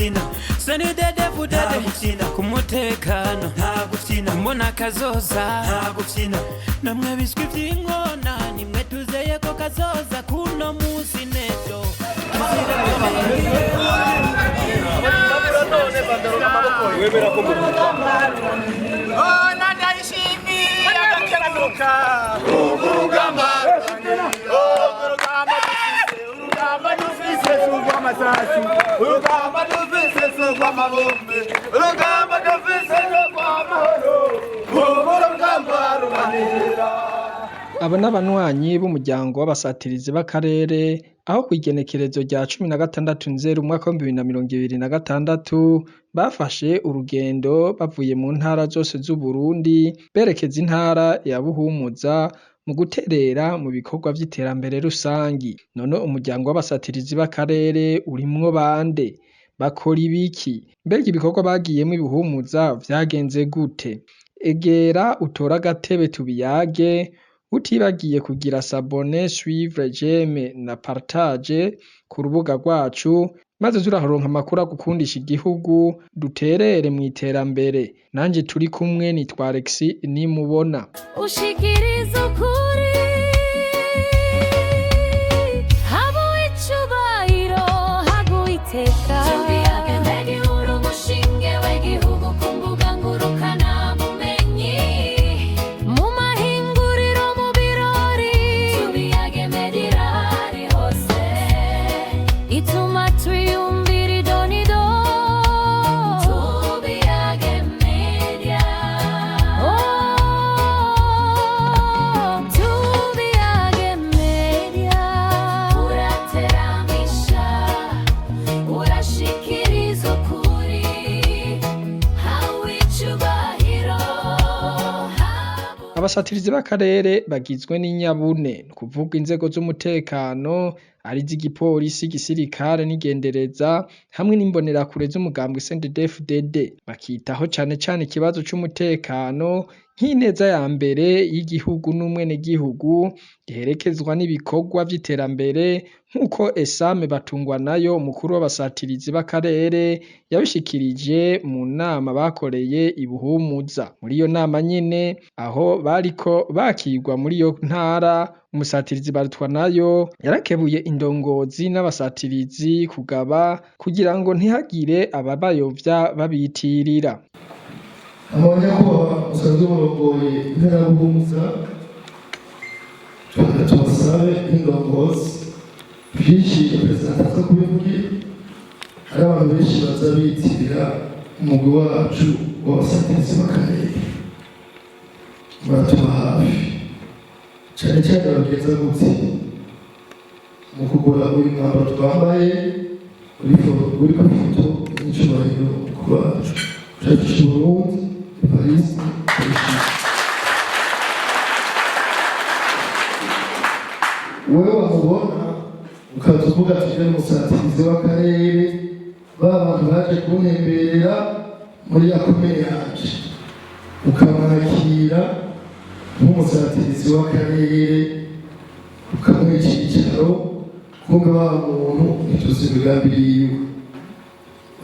Gufyina. CNDD-FDD. Nta gufyina. Ku mutekano. Nta gufyina. Mbona kazoza. Nta gufyina. Namwe biswi vy'inkona, nimwe tuzeye ko kazoza kuno musi nejo. Urugamba dufise urw'amabombe, urugamba dufise urw'amahoro, urugamba rubanira. Abo n'abanywanyi b'umuryango w'abasatirizi b'akarere, aho kw'igenekerezo rya 16 Nzero umwaka w'2026 bafashe urugendo bavuye mu ntara zose z'Uburundi berekeza intara ya Buhumuza mu guterera mu bikorwa vy'iterambere rusangi. None umuryango w'abasatirizi b'akarere urimwo bande? Bakora ibiki? Mbega ibikorwa bagiyemwo i Buhumuza vyagenze gute? Egera utore agatebe tubiyage, utibagiye kugira s'abonner, suivre, j'aime na partage ku rubuga rwacu, maze uze uraronka amakuru agukundisha igihugu, duterere mw'iterambere. Nanje turi kumwe nitwa Alexis Nimubona. Ushikiriza ukuri, haba icubahiro, haguwe iteka. Umushinge w'igihugu ku mbuga ngurukana bumenyi, mu mahinguriro, mu birori, Tubiyage Media ari hose, ituma twiyumvira idonido. Tubiyage Media. Oh, Tubiyage Media. Urateramisha, urashikiriza ukuri, hawe icubahiro. Abasatirizi b'akarere bagizwe n'inyabune, ni ukuvuga inzego z'umutekano ari iz'igipolisi, igisirikare n'igendereza, hamwe n'imbonerakure z'umugambwe CNDD-FDD. Bakitaho cane cane ikibazo c'umutekano nk'ineza ya mbere y'igihugu n'umwenegihugu, giherekezwa n'ibikorwa vy'iterambere, nk'uko Esame Batungwanayo, umukuru w'abasatirizi b'akarere, yabishikirije mu nama bakoreye i Buhumuza. Muri iyo nama nyene, aho bariko bakirwa muri iyo ntara, umusatirizi Barutwanayo yarakebuye indongozi n'abasatirizi kugaba kugira ngo ntihagire ababayovya babitirira. Abanyakubahwa musanzwe murongoye intara ya Buhumuza, tubasabe nk'indongozi byinshi perezida ataza kubivugira. Hari abantu benshi baza bitirira umugwi wacu w'abasatirizi b'akarere. Muratuba hafi cyane cyane. Bagenza gute mu kugura uyu mwambaro twambaye uri ku ifoto y'icyubahiro umukuru wacu cyacu cy'Uburundi, Evariste Ndayishimiye? Wewe wamubona ukaza uvuga ati: "Je musatirizi w'akarere, ba bantu baje kuntemberera muri ya komine yanje," ukamwakira nk'umusatirizi w'akarere, ukamuha icyicaro, kumbe wa muntu ntituzi imigambi yiwe.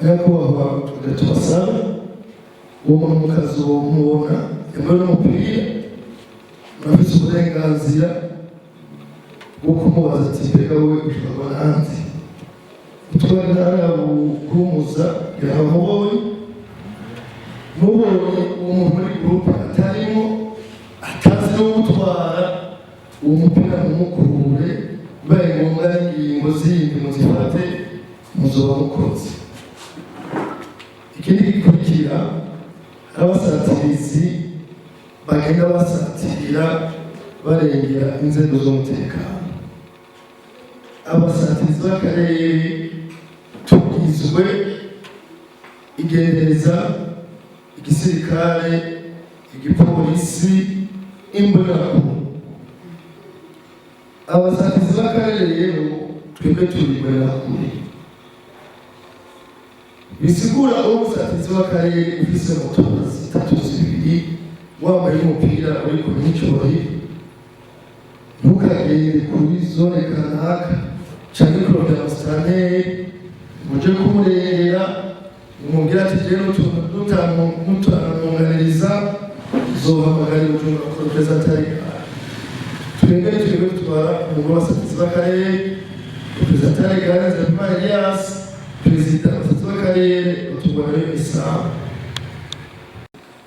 Nyakubahwa, tubasaba uwo muntu mukazomubona yambaye n'umupira, murafise uburenganzira bwo kumubaza ati: "Mbega wowe ushobora nande?" Utwara intara ya Buhumuza yaramubonye. Mubonye uwo muntu muri groupe atarimo, atazi n'uwutwara uwo mupira, mumukure. Bibaye ngombwa n'ingingo zindi muzifate, muzoba mukoze. Ikindi gikurikira, hari abasatirizi bagenda basatira barengera inzego z'umutekano. Abasatirizi b'akarere tugizwe igendereza, igisirikare, igipolisi, imbonerakure. Abasatirizi b'akarere rero twebwe turi imbonerakure, bisigura uwo musatirizi w'akarere ufise moto zitatu, zibiri, wambaye umupira uri ku n'icyubahiro, ntukagende kuri zone kanaka canke kurondera musitanteri uje kumurera. Mubwira ati rero mutanunganiriza uzohamagara Bujumbura ku représentant légal. Twebwe twebwe dutwara umugwi w'abasatirizi b'akarere, représentant légal Nzabimana Elias, perezida abasatirizi b'akarere batungwa nayo Isamu.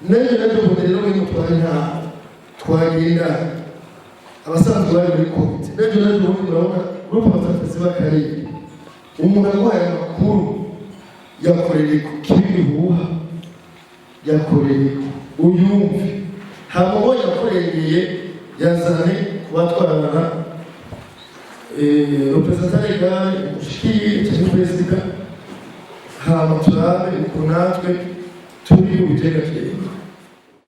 N'ejo n'ejo bundi rero mwe mutwara intara twagenda abasanzwe bari muri komite. N'ejo n'ejo bundi murabona groupe abasatirizi b'akarere, umuntu aguhaye amakuru yakoreye ku kibihuha, yakoreye uyumve, hama uwo yakurengeye yazane kubatwarana représentant légal umushikiri cyangwa perezida, hama turabe ukuntu natwe turi bubitegakenge.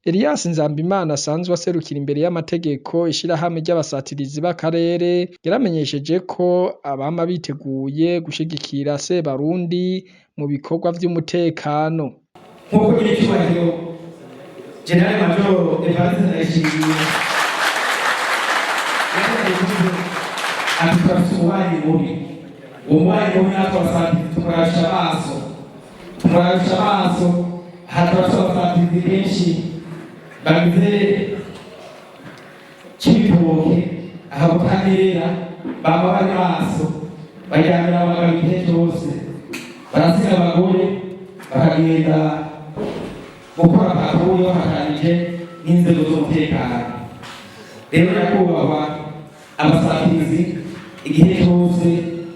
Elias Nzambimana asanzwe aserukira imbere y'amategeko ishirahamwe ry'abasatirizi b'akarere yaramenyesheje ko abama biteguye gushigikira Sebarundi mu bikorwa vy'umutekano. Nk'uko nyiricyubahiro Général Major Evariste Ndayishimiye yavuze ati: "Turafise umubanyi mubi." Uwo mubanyi mubi natwe abasatirizi tumurabisha amaso, tumurabisha amaso. Aha turafise abasatirizi benshi bagize Cibitoke, aha Butanyerera, bama bari maso, baryamira abagabo igihe cyose, barasiga abagore bakagenda gukora patrouille bafatanije n'inzego z'umutekano. Rero nyakubahwa, abasatirizi igihe cyose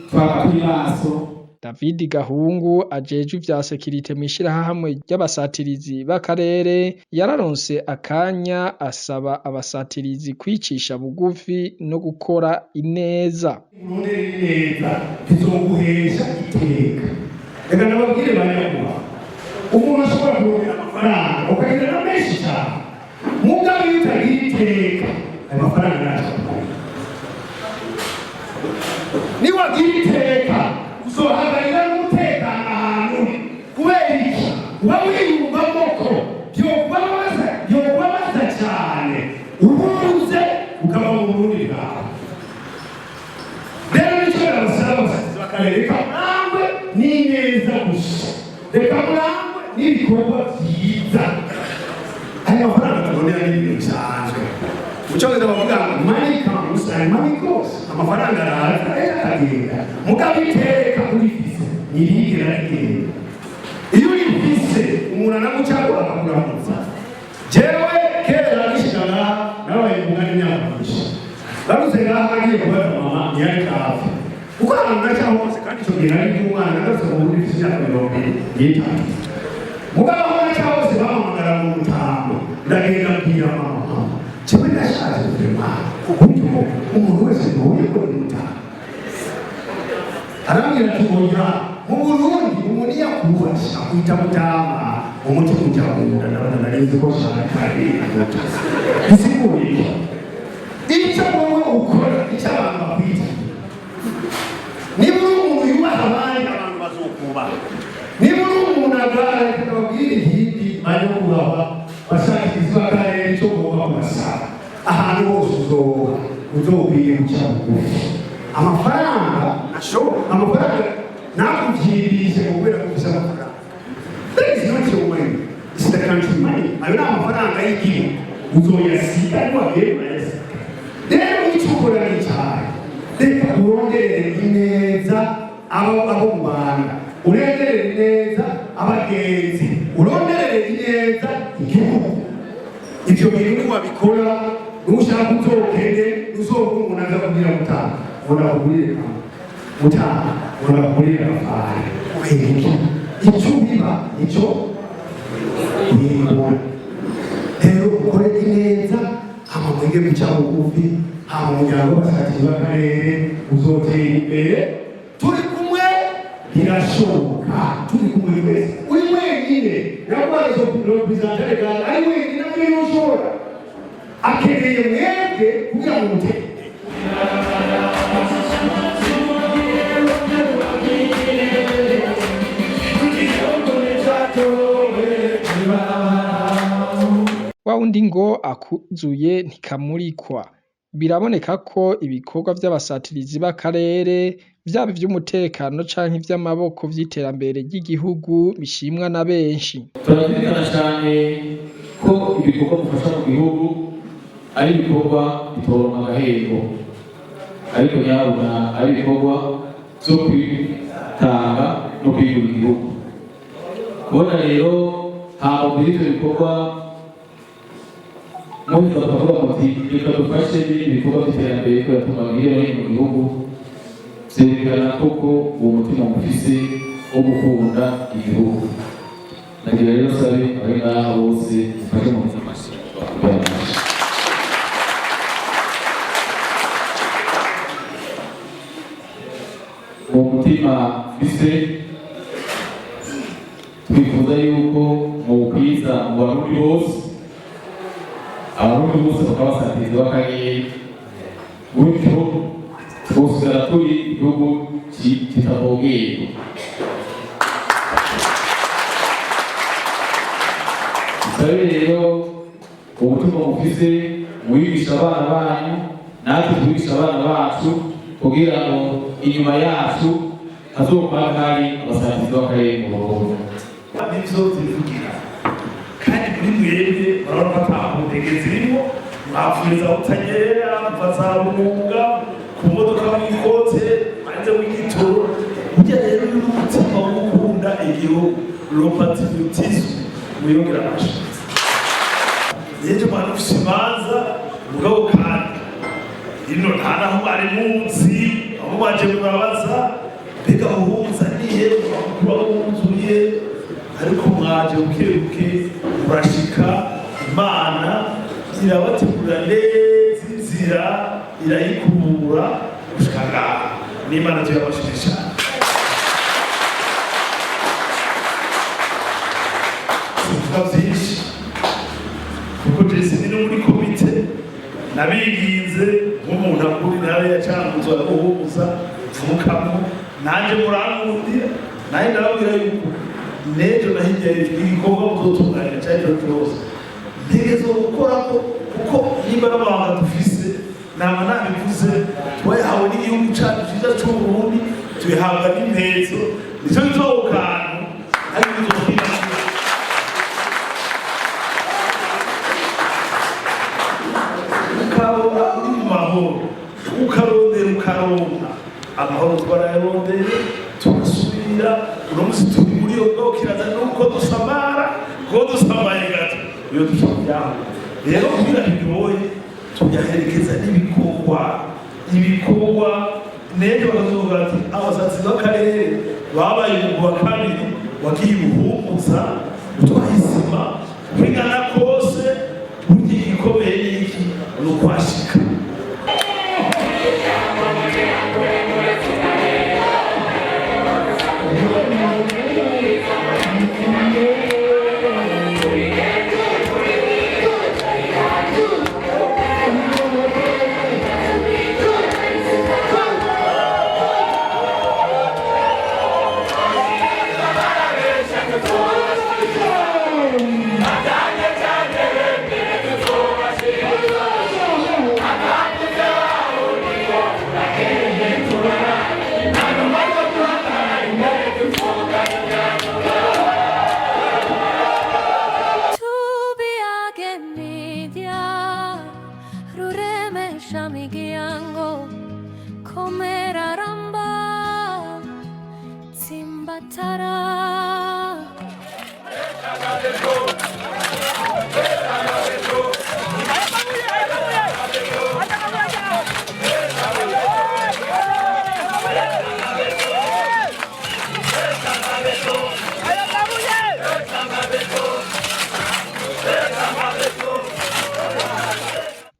twaba turi maso. David Gahungu ajejwe ivya sécurité mw'ishirahamwe ry'abasatirizi b'akarere yararonse akanya asaba abasatirizi kwicisha bugufi no gukora ineza. Urondere neza bizoguhesha iteka. Reka nababwire banyakubaha, umuntu ashobora kurondera amafaranga ukagira na menshi cyane, mugabo iyo utagira iteka ayo mafaranga ntacyo akumarira. Niwagira iteka uzohagararira n'umutekano ahantu uri. Kubera iki? Uba wiyumvamo ko byokubabaza, byokubabaza cyane ubuze ukaba mu Burundi bwawe. Rero nicyo nabasaba abasatirizi b'akarere: reka murangwe n'ineza gusa, reka murangwe n'ibikorwa byiza. Ayo mafaranga tubonera ni ibintu bisanzwe. Mu cyongereza bavuga ngo "Money comes and money goes." Amafaranga araza ejo akagenda, mugabo iteka urifise ntirigera rigenda. Iyo urifise umuntu anagucako akakuramutsa. Jewe kera nishika ngaha nabaye umugani imyaka myinshi, barutse ngaha agiye kubaza mama ntiyari hafi kuko ahantu naca hose, kandi icyo gihe nari ndi umwana. Nagarutse mu Burundi mfise imyaka 25, mugabo aho naca hose bampamagara mu mutambo. Ndagenda mbwira mama: "Mama, jewe ndashaje vraiment ku buryo umuntu wese duhuye ko ni mutama." Arambwira ati: "Oya, mu Burundi umuntu iyo akubashe akwita mutama." Umutima ujya mu nda, ndabona nari ko nshaka bisiguriye icyo wowe ukora, icyo abantu bakwita. Niba uri umuntu yubaha abandi, abantu bazokubaha. Niba uri umuntu agara, reka babwire ikindi banyakubahwa bashakiriza b'akarere, icyo ugomba kubasaba: ahantu hose uzoba uzokwiye guca bugufi. Amafaranga ashobora, amafaranga nakuvyirishe ngo kubera ko ufise amafaranga. That is not your money, it's the country money. Ayo ni amafaranga y'igihugu, uzoyasiga ariko wagiye urayasiga. Rero icyo ukora ni icyaha, reka uronderere ineza abo mubana, uronderere ineza abagenzi, uronderere ineza igihugu. Ibyo bintu niwabikora, nushaka uzokene, uzoba umuntu aza kubwira: "Mutanga, ubona kugurire kamwe, mutanga, ubona kugurire agafari." Kubera iki? Icyo ubiba nicyo wimbura. Rero ukore ineza, hama mwige guca bugufi, hama umuryango w'abasatirizi b'akarere uzotera imbere. Turi kumwe birashoboka, turi kumwe twese. Uri wenyine nakubaza, représentant légal ari wenyine nabyo yoshobora, akeneye mwebwe kugira ngo mutere imbere. Wa wundi ngo akuzuye ntikamurikwa. Biraboneka ko ibikorwa vy'abasatirizi b'akarere vyaba ivy'umutekano canke ivy'amaboko vy'iterambere ry'igihugu bishimwa na benshi. Turazirikana cyane ko ibikorwa mufasha mu gihugu ari ibikorwa bitoronka agahembo, ariko nyabuna ari ibikorwa byo kwitanga no kwigura igihugu. Kubona rero ntabwo muri ibyo bikorwa mubiza bakavuga muti reka dufashe n'ibindi bikorwa by'iterambere ko yatuma hirya no hino mu gihugu, byerekana koko uwo mutima mufise wo gukunda igihugu. Nagira rero sabe abari ngaha bose mufashe mu amashyi. Uwo mutima mfise twifuza yuko muwukwiza mu Barundi bose, Abarundi bose bakabasatiriza b'akarere, gutyo twosigara turi igihugu kitavogerwa. Dusabe rero ubutumwa mufise mwigisha abana banyu, natwe twigisha abana bacu, kugira ngo inyuma yacu hazoba hari abasatirizi b'akarere mu Burundi. Nivyo zivugira kandi muri mwebwe murabona ko ata mpungenge zirimo, mwapfuye za Butanyerera, muva za Rumunga ku modoka mwikote hanze w'igitoro. Burya rero iyo umutima wo gukunda igihugu, le patriotisme, mwiyongera amashi rero mwana ufise imanza mugabo kandi ino nta naho mwari muzi, aho mwaje murabaza mbega uhuza nihe kuba wuzuye, ariko mwaje buke buke murashika. Imana irabategura neza inzira, irayikubura gushika ngaha, n'Imana tuyabashije cyane. Sivuga byinshi kuko jesi ni no muri komite nabiginze nk'umuntu akura intara ya Cankuzo araguhuza mvukamo, nanjye murankundira, nanjye ndababwira yuko n'ejo na hirya y'ejo igikorwa muzotunganya cyari cyo cyose ntegezo gukorako, kuko nimba n'amabanga dufise nama nabivuze, twayahawe n'igihugu cyacu cyiza cy'Uburundi, tubihabwa n'impezo, nicyo gituma ariko bizokwiga. Ukabona uri mu mahoro, ukarondera ukaronka amahoro, twarayarondeye turasubira. Uno munsi turi muri iyo bwoko, kiraza nuko dusamara, kuko dusamaye gato iyo dushobora rero kugira biryohe tuyaherekeza n'ibikorwa, ibikorwa n'ejo bakazovuga ati abasatsi b'akarere babaye umugwi wa kabiri wagiye ubuhumuza utwaye isima kwingana kose. Burya igikomeye ni iki? Ni ukwashika. Tubiage media ruremesha migiyango komera ramba tsimbatara.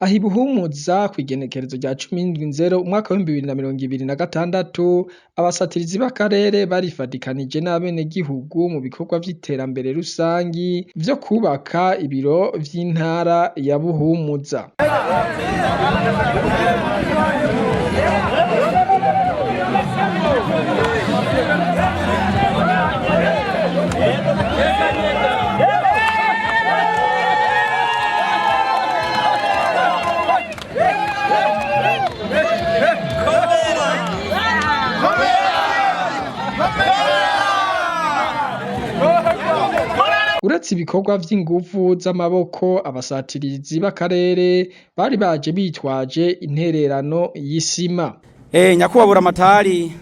Aho ibuhumuza kw'igenekerezo rya 17 umwaka w'2026, abasatirizi b'akarere barifadikanije n'abenegihugu mu bikorwa vy'iterambere rusangi vyo kubaka ibiro vy'intara ya Buhumuza. Uretse ibikorwa vy'inguvu z'amaboko, abasatirizi b'akarere bari baje bitwaje intererano y'isima. Nyakubahwa Buramatari,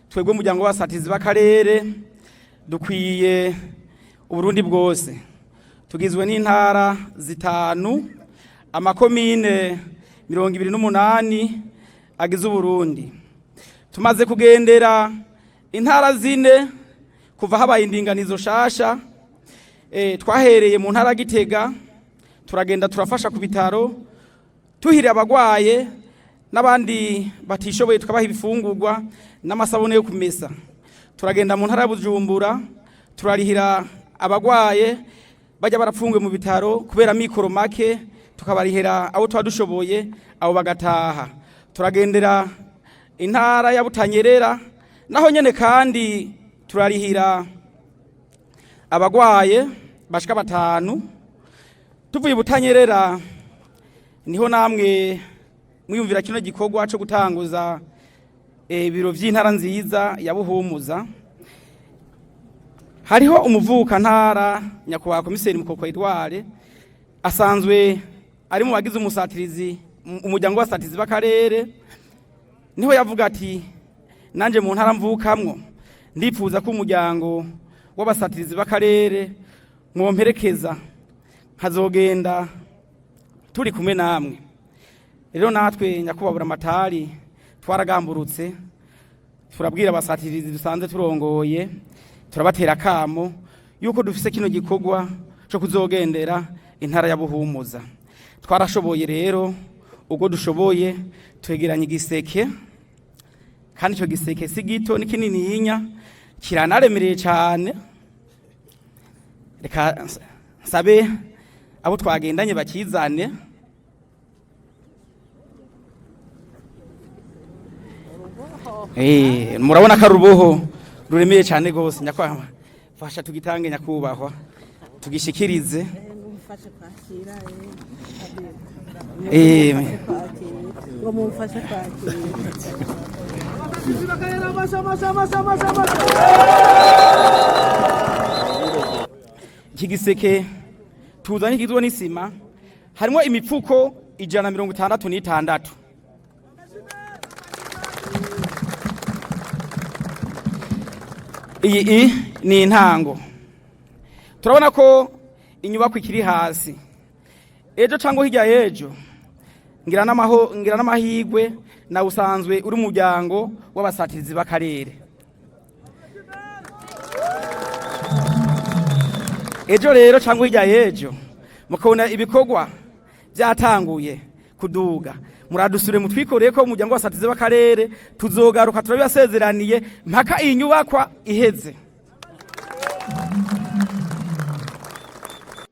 twebwe umuryango w'abasatirizi b'akarere dukwiye Uburundi bwose, tugizwe n'intara zitanu, amakomine 28 agize Uburundi. Tumaze kugendera intara zine kuva habaye indinganizo shasha. Twahereye mu ntara Gitega, turagenda turafasha ku bitaro, tuhira abagwaye n'abandi batishoboye, tukabaha ibifungurwa n'amasabune yo kumesa. Turagenda mu ntara ya Bujumbura, turarihira abagwaye bajya barapfunguye mu bitaro kubera mikoro make, tukabarihira abo tuba dushoboye, abo bagataha. Turagendera intara ya Butanyerera, naho nyene kandi turarihira abagwaye bashika 5. Tuvuye Butanyerera niho namwe mwiyumvira kino gikorwa cyo gutanguza ibiro vy'intara nziza ya Buhumuza. Hariho umuvuka ntara, nyakubahwa komiseri Mukoko Edouard, asanzwe ari mu bagize umusatirizi, umuryango w'abasatirizi b'akarere. Niho yavuga ati: "Nanje mu ntara mvukamwo ndipfuza ko umuryango w'abasatirizi b'akarere mwomperekeza, nkazogenda turi kumwe namwe." Rero natwe, nyakubahwa Buramatari, twaragamburutse, turabwira abasatirizi dusanze turongoye, turabatera akamo yuko dufise kino gikorwa cyo kuzogendera intara ya Buhumuza. Twarashoboye rero ubwo dushoboye twegeranya igiseke, kandi icyo giseke si gito, ni kinininya, kiranaremereye cyane. Reka nsabe abo twagendanye bakizane. Murabona ko ari uruboho ruremeye cyane rwose. Nyakubahwa, fasha tugitange, nyakubahwa, tugishikirize. Ngo mumfashe kwakira. Iki giseke tuzanye kigizwe n'isima, harimo imifuko 166. Iyi ni intango. Turabona ko inyubako ikiri hasi. Ejo cyangwa hirya y'ejo, ngira n'amahigwe nawe usanzwe uri umuryango w'abasatirizi b'akarere, ejo rero cyangwa hirya y'ejo mukabona ibikorwa byatanguye kuduga, muradusure mutwikoreye ko umuryango w'abasatirizi b'akarere tuzogaruka, turabibasezeraniye, mpaka iyi nyubakwa iheze.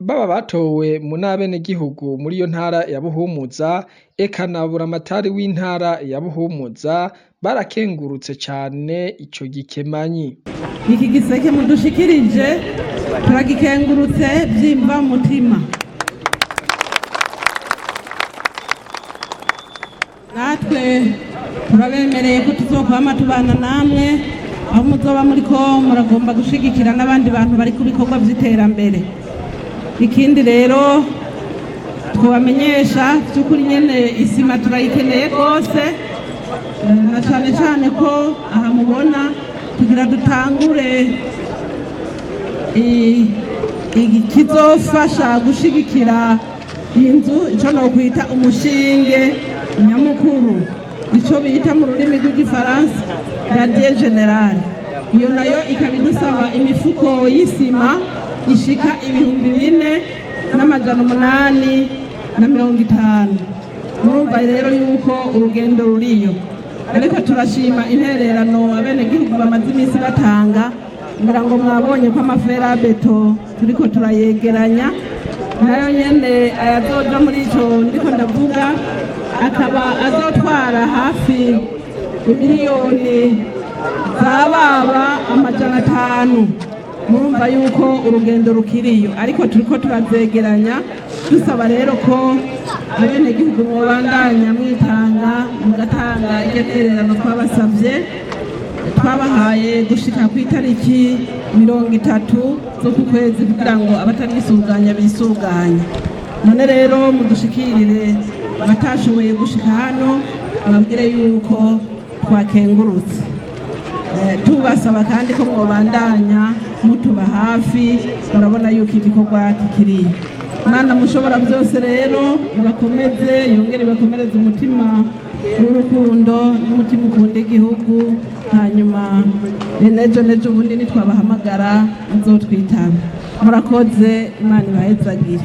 Baba batowe mu n'abenegihugu muri iyo ntara ya Buhumuza, eka na Buramatari w'intara ya Buhumuza, barakengurutse cane ico gikemanyi. Iki giseke mudushikirije turagikengurutse byimva mutima. Natwe turabemereye ko tuzokwama tubana namwe aho muzoba muriko muragomba gushigikira n'abandi bantu bari ku bikorwa by'iterambere. Ikindi rero twabamenyesha by'ukuri nyene, isima turayikeneye rwose, na cane cane ko aha mubona tugira dutangure ikizofasha gushigikira inzu, ico nokwita umushinge nyamukuru, ico bita mu rurimi rw'igifaransa radier général. Iyo nayo ikaba idusaba imifuko y'isima ishika 4850. Murumva rero yuko urugendo ruriyo, ariko turashima intererano abenegihugu bamaze iminsi batanga. Ngira ngo mwabonye ko ama fer à béton turiko turayegeranya, nayo nyene ayazoja muri ico ndiko ndavuga, akaba azotwara hafi imiliyoni zababa 500. Murumva yuko urugendo rukiriyo, ariko turiko turazegeranya. Dusaba rero ko abenegihugu mwobandanya mwitanga, mugatanga iryo tererano twabasavye. Twabahaye gushika ku itariki 30 z'uku kwezi kugira ngo abatarisuganya bisuganye. None rero mudushikirire abatashoboye gushika hano, babwire yuko twakengurutse. Tubasaba kandi ko mwobandanya mutuba hafi. Murabona yuko igikorwa kikiriye. Mana mushobora byose rero ibakomeze, yongere ibakomereze umutima w'urukundo n'umutima ukunda igihugu. Hanyuma nejo nejo ubundi nitwabahamagara muzotwitaba. Murakoze, Imana ibahezagire.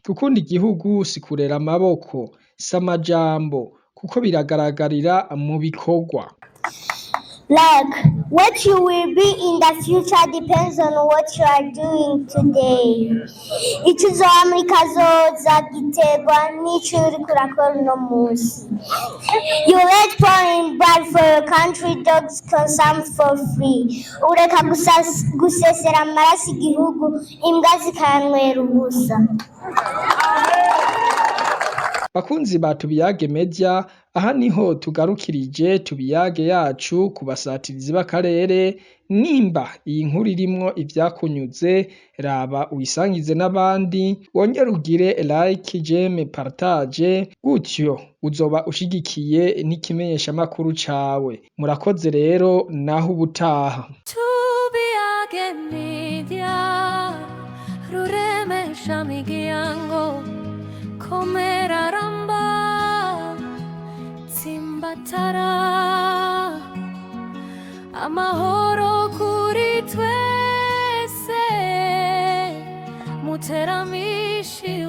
Gukunda igihugu si kurera amaboko, si amajambo, kuko biragaragarira mu bikorwa. Like, what you will be in the future depends on what you are doing today. Icyo uzoba muri kazoza giterwa n'icyo uriko urakora uno munsi. You let pouring blood for your country, dogs consume for free. Ureka gusesera amaraso igihugu, imbwa zikayanywera ubusa. Bakunzi ba Tubiyage Media, aha niho tugarukirije Tubiyage yacu ku basatirizi b'akarere. Nimba iyi nkuru irimwo ivyakunyuze, raba uyisangize n'abandi, wongere ugire like, j'aime, partage, gutyo uzoba ushigikiye n'ikimenyeshamakuru cawe. Murakoze rero, naho ubutaha. Tubiyage Media, ruremesha miryango, komera, ramba, tsimbatara amahoro kuri twese, muteramishi.